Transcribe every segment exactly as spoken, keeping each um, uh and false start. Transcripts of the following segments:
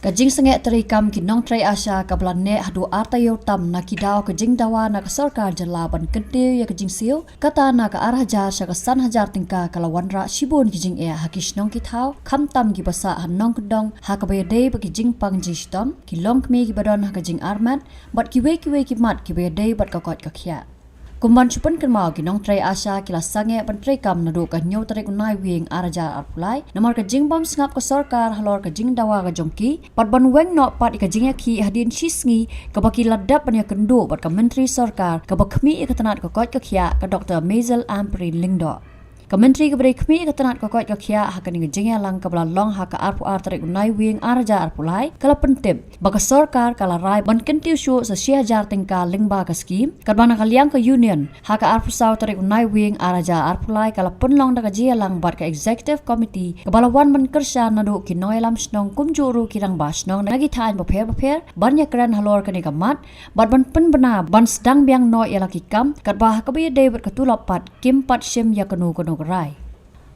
Ka jingsangeh treikam ki nongtrei ASHA kaba la neh haduh ar taïew tam na ki daw ka jingdawa na ka sorkar jylla ban kyntiew ïa ka jingsiew, kata na ka ar hajar sha ka san hajar tyngka, ka la wanrah shibun ki jingeh ha ki shnong ki thaw, khamtam kiba sah ha nongkyndong, ha kaba ïadei bad ki jingpang jingshitom, ki longkmie kiba don ha ka jingarmet, bad kiwei kiwei ki mat kiba ïadei bad ka koit ka khiah. Kum ban shu pynkynmaw, ki nongtrei ASHA ki la sangeh ban treikam naduh ka hynñiew tarik u Naiwieng ar hajar arphew lai, namar ka jingbym sngap ka sorkar halor ka jingdawa ka jong ki, bad ban weng noh pat ïa ka jingïakhih hadien shisngi kaba ki la dep ban ïakynduh bad ka Myntri Sorkar kaba khmih ïa ka tnat ka koit ka khiah, ka Doktor Maisel Ampareen Lyngdoh. Ka Myntri kaba dei khmih ïa ka tnat ka koit ka khiah ha kane ka jingïalang kaba la long ha ka arphew ar tarik u Naiwieng ar hajar arphew lai, ka la pyntip ba ka sorkar ka la rai ban kyntiew shuh sa shi hajar tyngka lyngba ka skhim, katba na ka liang ka Union, ha ka arphew saw tarik u Naiwieng ar hajar arphew lai, ka la pynlong da ka jingïalang bad ka Executive Committee kaba la wan ban kyrshan naduh ki nongïalam shnong kumjuh ruh ki rangbah shnong na ki thaiñ bapher bapher ban ïakren halor kane ka mat, bad ban pynbna ban sdang biang noh ïa la ki kam, katba ha kaba ïadei bad ka tulop pat kim pat shim ïa kano kano ka rai.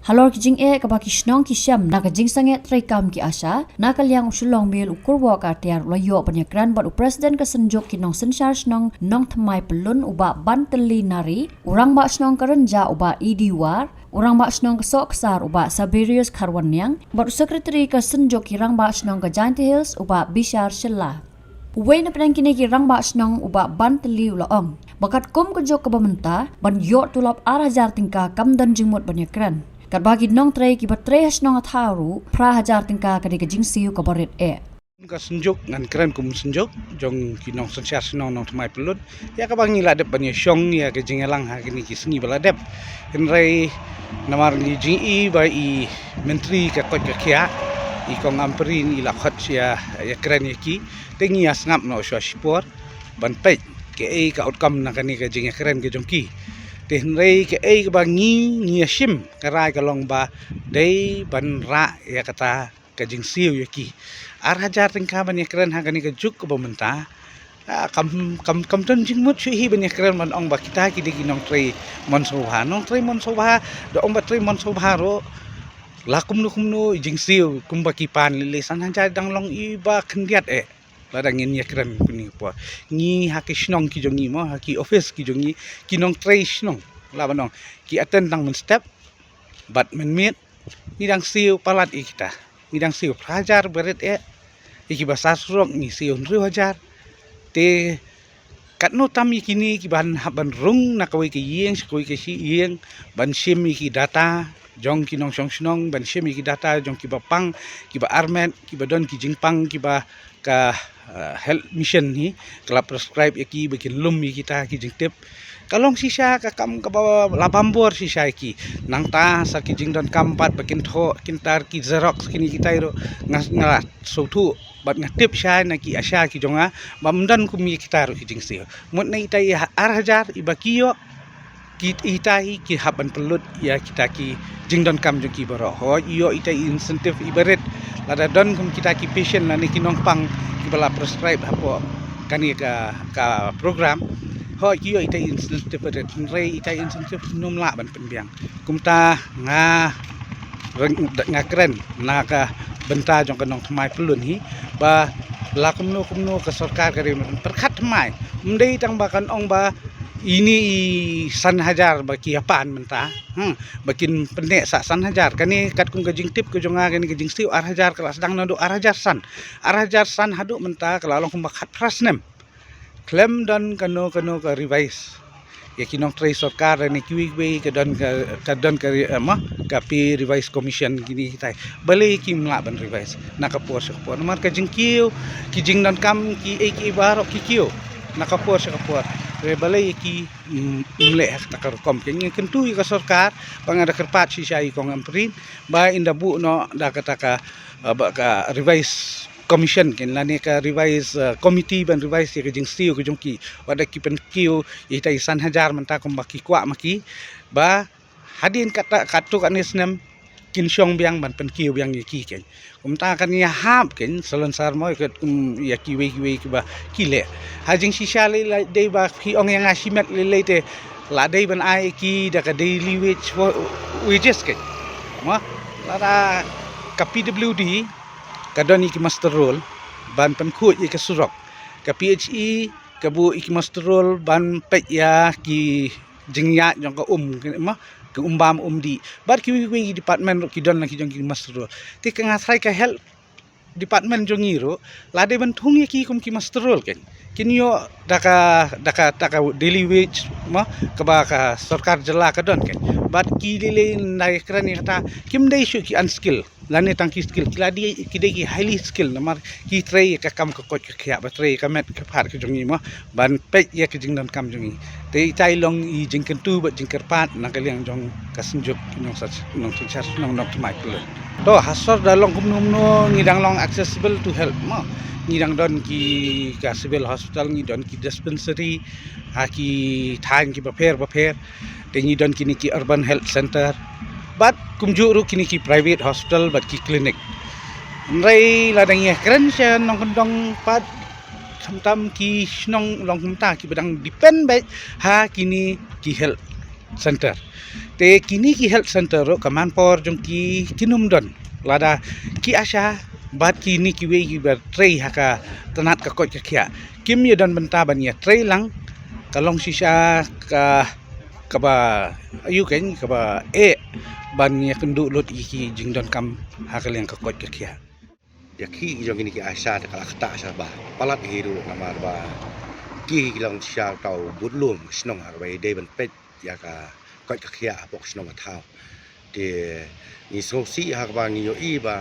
Halor ki jingeh kaba ki shnong ki shem na ka jingsangeh treikam ki ASHA, na ka liang u Shillong Mail u Kurwoh Kartiar u la ïoh ban ïakren bad u President ka Synjuk ki Nongsynshar Shnong Nongthymmai Pyllun u Bah Bantylli Nari, u Rangbah Shnong ka Rynjah u Bah E D War, u Rangbah Shnong ka Sohkasar u Bah Saberius Kharwanniang, bad u Secretary ka Synjuk ki Rangbah Shnong ka Jaintia Hills u Bah Bishar Shylla. Uwei na pdeng kine ki rangbah shnong u Bah Bantylli u la ong ba katkum ka juk kaba mynta, ban ïoh tulop ar hajar tyngka kam don jingmut ban ïakren. Katba ki nongtrei kiba trei ha shnong ha thaw ruh, phra hajar tyngka ka dei ka jingsiew kaba rit eh. Ka Synjuk, ngan kren kum Synjuk jong ki Nongsynshar Shnong Nongthymmai Pyllun, ïa kaba ngi la dep ban ïashong ïa ka jingïalang ha kine ki sngi ba la dep. Hynrei namar ngi jingïohi ba i Myntri ka koit ka khiah, i Kong Ampareen, i la khot sha ïakren ïa ki, te ngi ïa sngap noh shuwa shipor ban peit kaei ka outcome na kane ka jingïakren ka jong ki. Te hynrei kaei kaba ngi, ngi ïashim ka rai ka long ba dei ban rah ïa kata ka jingsiew ïa ki. Ar hajar tyngka ban ïakren ha kane ka juk kaba mynta, ah, kam, kam, kam don jingmut shuh hi ban ïakren ban ong ba kita ki dei ki nongtrei mon sngewbha. Nongtrei mon sngewbha, da ong ba trei mon sngewbha ruh, la kumno kumno i jingsiew kumba ki pan lei lei, san hajar dang long iba khyndiat eh. Lada ngin ïakren kine ki por, ngi ha ki shnong ki jong ngi mo, ha ki office ki jong ngi, ki nongtrei shnong, la ban ong, ki attend tang mynstep bad mynmiet, ngi dang siew palat ïa kita. Ngi dang siew phra hajar ba rit eh, ïa kiba sah surok ngi siew hynriew hajar. Te katno tam ïa kine kiban hap ban rung na kawei ka ïing sha kawei ka shi ïing, ban shim ïa ki data jong ki nongshong shnong, ban shim ïa ki data jong kiba pang, kiba armet, kiba don ki jingpang, kiba ka, eh, health mission hi ka la prescribe ïa ki ba kin lum ïa kita ki jingtip. Ka long shisha ka kam kaba la bam bor shisha ïa ki. Nangta sa ki jingdonkam pat ba kin thoh, kin tar ki xerox, kine kita ruh nga, nga la sngewthuh bad nga tip shai na ki ASHA ki jong nga ba ym don kum ïa kita ruh ki jingsiew. Mut na ita i ha-, ar hajar iba ki ïoh, ki, ita hi ki hap ban pynlut ïa kita ki jingdonkam jong ki baroh. Hooid, ïoh ita i incentive iba rit. Lada don kum kita ki patient lane ki nongpang kiba la prescribe hapoh kane ka, ka program, hooid, ki ïoh ita i incentive iba rit. Hynrei ita i incentive ym lah ban pynbiang. Kumta nga, nga kren na ka bynta jong ka Nongthymmai Pyllun hi ba la kumno kumno ka sorkar ka dei ban pyrkhat thymmai. Ym dei tang ba kan ong ba ine i san hajar ba ki ïa pan mynta, hmm, ba kin pynneh sa san hajar. Kane katkum ka jingtip ka jong nga, kane ka jingsiew ar hajar ka la sdang naduh ar hajar san. Ar hajar san haduh mynta ka la long kumba khatphra snem. Khlem don kano kano ka revise ïa ki nongtrei sorkar ne kiwei kiwei, ka don ka, ka don ka, eh, ma, ka pay revise commission kine kitai. Balei kim lah ban revise na ka por sha ka por? Namar ka jingkiew, ki jingdonkam kiei kiei baroh ki kiew na ka por sha ka por. Re balei ki, mm, ym leh ha kata ka rukom. Kein ngi kyntu ïa ka sorkar ba nga da kyrpad shisha ïa i Kong Ampareen ba in da buh noh da kata ka, eh, ba ka revise commission kein lane ka revise, eh, committee ban revise ïa ka jingsiew ka jong ki. Wat da ki pynkiew ïa ita i san hajar mynta kumba ki kwah ma ki, ba hadien kata, katto katne snem kin shong biang ban pynkiew biang ïa ki kein. Kumta kan ïa hap kein salonsar mo ïa kat, um, ïa kiwei kiwei kiba ki leh. Ha jingshisha lei la dei ba phi ong ïa nga shimet lei lei te la dei ban ai ki da ka daily wage, wa-, wages kein. Mo, lada ka P W D ka don ïa ki muster roll, ban pynkhuid ïa ka surok. Ka P H E ka buh ïa ki muster roll ban peit ïa ki jingïaid jong ka um, ki, ma, ki um bam um dih. Bad kiwei kiwei ki department ruh ki don la ki jong ki muster roll. Te ka nga tharai ka health department jong ngi ruh la dei ban thung ïa ki kum ki muster roll, kan. Kin ïoh da ka, da ka, da ka daily wage, ma, kaba ka sorkar jylla ka don, kan. Bad ki lei lei na ïa kren ïa kata kim dei shuh ki unskill lane tang ki skill, ki la dei, ki dei ki highly skill, namar ki trei ïa ka kam ka koit ka khiah, ba trei ïa ka met ka phad ka jong ngi, ma, ban peit ïa ka jingdonkam jong ngi. Te ita i long i jingkyntu bad jingkyrpad na ka liang jong ka Synjuk Nongsynshar Shnong Nongthymmai Pyllun. To, ha sor da long kumno kumno ngi dang long accessible to health, ma. Ngi dang don ki, ka civil hospital, ngi don ki dispensary ha ki thaiñ kiba pher ba pher. Te ngi don kine ki urban health center bad kumjuh ruh kine ki private hospital bad ki clinic. Hynrei lada ngi ïakren sha nongkyndong pat, khamtam ki shnong long kumta kiba dang depend beit ha kine ki health center. Te kine ki health center ruh ka manpower jong ki kin ym don lada ki ASHA bad kine kiwei kiba trei ha ka tnat ka koit ka khiah kim ïa don bynta ban ïa trei lang. Ka long shisha ka, kaba, aïu, kan, kaba eh ban ïa kynduh lut ïa ki jingdonkam ha ka liang ka koit ka khiah. Ïa ki jong kine ki ASHA te ka la ktah sha ba palat hi ruh, namar ba ki ki long shisha uta u budlum shnong ha kaba ïadei ban peit ïa ka koit ka khiah hapoh ka shnong ka thaw. Te ngi sngewsih ha kaba ngi ïohi ba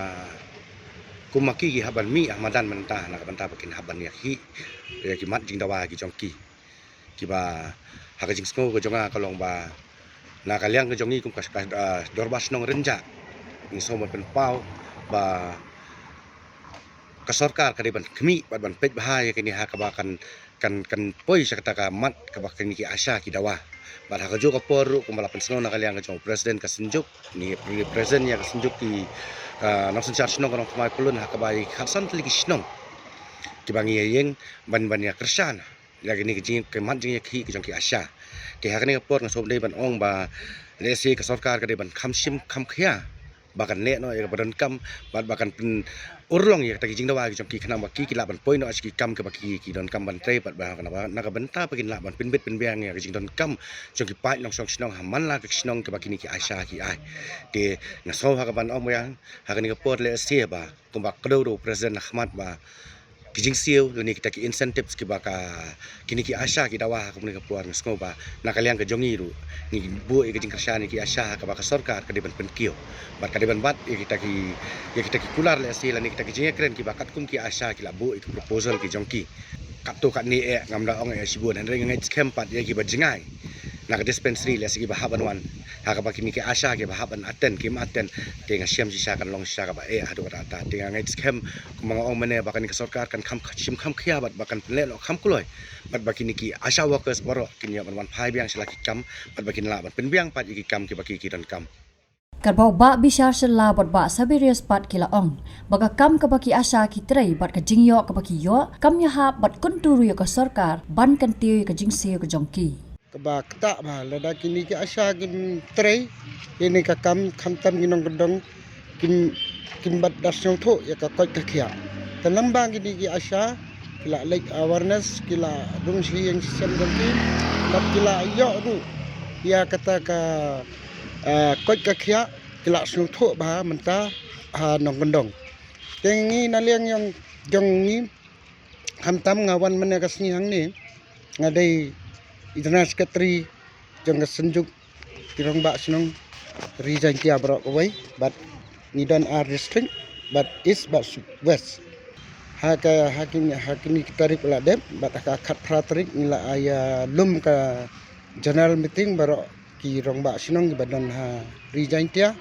kum ma ki ki hap ban mih ha madan mynta na ka bynta ba kin hap ban ïakhih ïa ki mat jingdawa ki jong ki. Kiba ha ka jingsngew ka jong nga ka long ba na ka liang ka jong ngi kum ka, ka, ah, dorbar shnong Rynjah, ngi sngew ban pynpaw ba ka sorkar ka dei ban khmih bad ban peit bha ïa kine ha kaba kan, kan, kan poi sha kata ka mat kaba kine ki ASHA ki dawa. Bad ha kajuh ka por ruh kumba la pynsngew na ka liang ka jong u president ka Synjuk, ngi represent ïa ka Synjuk ki, ah, Nongsynshar Shnong ka Nongthymmai Pyllun ha kaba ïa ki khatsan tylli ki shnong kiba ngi ïeng ban, ban ïa kyrshan ïa kine ki jing, ki mat jingïakhih ki jong ki ASHA. Te ha kane ka por nga sngewdei ban ong ba lehse ka sorkar ka dei ban kham shim kham khia ba kan leh noh ïa kaba donkam bad ba kan pynurlong ïa kita ki jingdawa ki jong ki khnang ba ki, ki lah ban poi noh sha ki kam kaba ki, ki donkam ban trei bad ba na ka bynta ba kin lah ban pynbit pynbiang ïa ki jingdonkam jong ki paid nongshong shnong ha man la ka shnong kaba kine ki ASHA ki ai. Te nga sngew ha kaban ong ba ïa ha kane ka por lehse ba kumba kdew da u president na khmat ba ki jingsiew lane kita ki incentives kiba ka kine ki ASHA ki dawa ha kane ka por, nga sngew ba na ka liang ka jong ngi ruh ngi buh ïa ka jingkyrshan ïa ki ASHA ha kaba ka sorkar ka dei ban pynkiew bad ka dei ban bat ïa kita ki, ïa kita ki kular lehse lane kita ki jingïakren kiba katkum ki ASHA ki la buh ïa ki proposal ki jong ki. Katto katne eh ngam da ong eh shibun, hynrei nga ngeit skhem pat ïa kiba jngai na ka dispensary lehse kiba hap ban wan ha kaba kine ki ASHA kiba hap ban attend kim attend. Te nga shem shisha kan long shisha kaba eh haduh katta katta. Te nga ngeit skhem kumba nga ong mynne ba kane ka sorkar kan kham shim kham khia bad ba kan pynleh noh kham kloi bad ba kine ki ASHA workers baroh kin ïoh ban wan phai biang sha la ki kam bad ba kin lah ban pynbiang pat ïa ki kam kiba ki, ki donkam. Katba u Bah Bishar Shylla bad Bah Sabirius pat ki la ong ba ka kam kaba ki ASHA ki trei bad ka jingïoh kaba ki ïoh kam ïahap bad kyntu ruh ïa ka sorkar ban kyntiew ïa ka jingsiew ka jong ki. Kaba ktah ba lada kine ki ASHA kim trei ïa kane ka kam khamtam ki nongkyndong kim, kim pat da sngewthuh ïa ka koit ka khiah. Te namar ba kine ki ASHA ki la leit awareness, ki la rung shi ïing shi sem jong ki bad ki la ïoh ruh ïa kata ka, ah, koit ka khiah, ki la sngewthuh bha mynta ha nongkyndong. Te ngi na liang jong, jong ngi, khamtam nga wan mynne ka sngi hangne, nga dei i General Secretary jong ka Synjuk ki Rangbah Shnong Ri Jaiñtia baroh kawei bad ngi don ar district bad East bad West. Ha ka, ha kine, ha kine ki tarik ba la dep bad ha ka khatphra tarik ngi la ai ïa lum ka general meeting baroh ki rangbah shnong kiba don ha Ri Jaiñtia.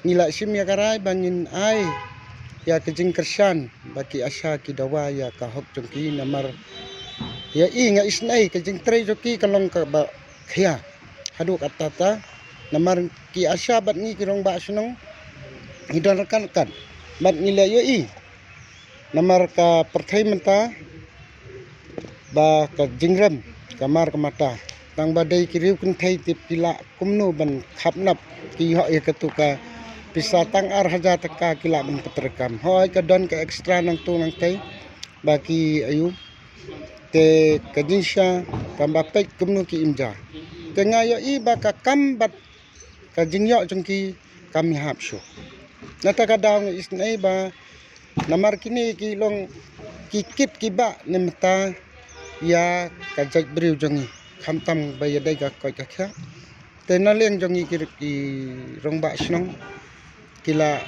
Ngi la shim ïa ka rai ba ngin ai ïa ka jingkyrshan ba ki ASHA ki dawa ïa ka hok jong ki namar ïa i nga isynei ka jingtrei jong ki ka long kaba khia haduh katta katta. Namar ki ASHA bad ngi ki rangbah shnong ngi don ryngkat ryngkat bad ngi leh ïa i. Namar ka pyrthei mynta ba ka jingrem ka mar ka mata. Tang ba dei ki riew kynthei te phi lah kumno ban khapnap ki ïoh ïa katu ka Pisa tang ar hajar tyngka ki lah ban pyntrei kam. Hooid, ka don ka extra nangtu nangtei ba ki ïoh. Te ka jingshisha kam ba peit kumno ki im ja. Te nga ïohi ba ka kam bad ka jingïoh jong ki kam ïahap shuh. Nangta ka daw nga isynei ba namar kine ki long ki kit ki bah ne mynta ïa ka jaitbynriew jong ngi, khamtam ba ïadei ka koit ka khiah. Te na liang jong ngi ki, ki rangbah shnong ki la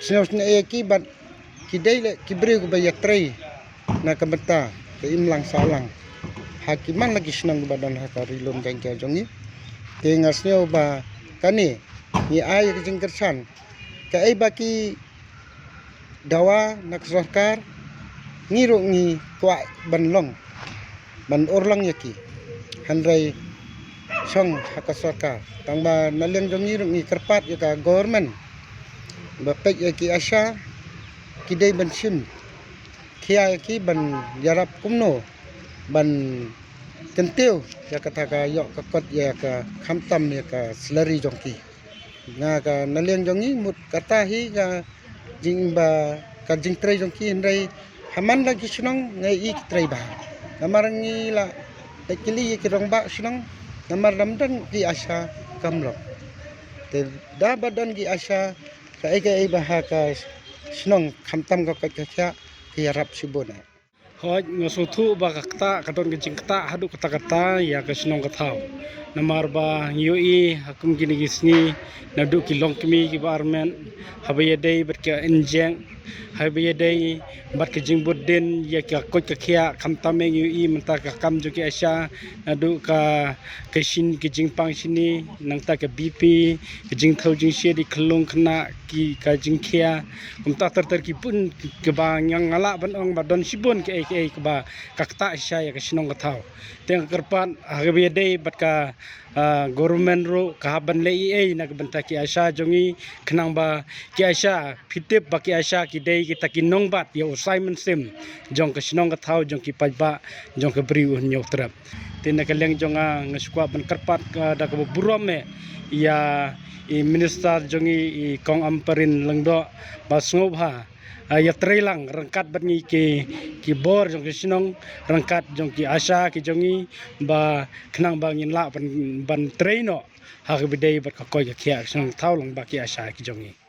sngewsynei ïa ki bad ki dei leh ki briew kiba ïatrei na ka bynta ka imlang sahlang ha ki man la ki shnong kiba don ha ka Ri Lum Jaiñtia jong ngi. Te nga sngew ba kane ngi ai ka jingkyrshan, kaei ba ki dawa na ka sorkar, ngi ruh ngi kwah ban long, ban urlong ïa ki. Hynrei shong ha ka sorkar. Tang ba na liang jong ngi ruh ngi kyrpad ïa ka government ba peit ïa ki ASHA, ki dei ban shim khia ïa ki ban ïarap kumno ban kyntiew ïa kata ka ïoh ka kot ïa ka khamtam ïa ka salary jong ki. Nga ka na liang jong ngi mut kata hi ka jing ba ka jingtrei jong ki, hynrei ha man la ki shnong nga i ki trei bha. Namar ngi la peit kylli ïa ki rangbah shnong, namar lam don ki ASHA kam long. Te da ba don ki ASHA, kaei kaei ba ha ka shnong khamtam ka koit ka khiah ki ïarap shibun eh. Hooid, nga sngewthuh ba ka ktah ka don ka jingktah haduh katta katta ïa ka shnong ka thaw. Namar ba ngi ïohi ha kum kine ki sngi naduh ki longkmie kiba armet, haba ïadei bad ka injek, haba ïadei bad ka jingbud dien ïa ka koit ka khiah, khamtam eh ngi ïohi mynta ka kam jong ki ASHA, naduh ka, ka shin, ka jingpang shini, nangta ka BP, ka jingthew jingshitom, ki khyllung khynnah, ki, ka jingkhia, kumta ter ter ki bun kiba nga lah ban ong ba don shibun kiei kiei kiba ka ktah shisha ïa ka shnong ka thaw. Te nga kyrpad ha kaba ïadei bad ka, ah, government ruh ka hap ban leh ei ei na ka bynta ki ASHA jong ngi, khnang ba ki ASHA, phi tip ba ki ASHA ki dei kita ki nongbat ïa u Simon Sim jong ka shnong ka thaw, jong ki paidbah, jong ka Bri u Hynñiewtrep. Te na ka liang jong nga, nga sngewkwah ban kyrpad, ah, da kaba burom eh ïa i minister jong ngi, i Kong Ampareen Lyngdoh, ba sngewbha, ah, ïatrei lang ryngkat bad ngi ki, ki bor jong ki shnong, ryngkat jong ki ASHA ki jong ngi, ba khnang ba ngin lah ban, ban trei noh ha kaba ïadei bad ka koit ka khiah ka shnong thaw lang bad ki ASHA ki jong ngi.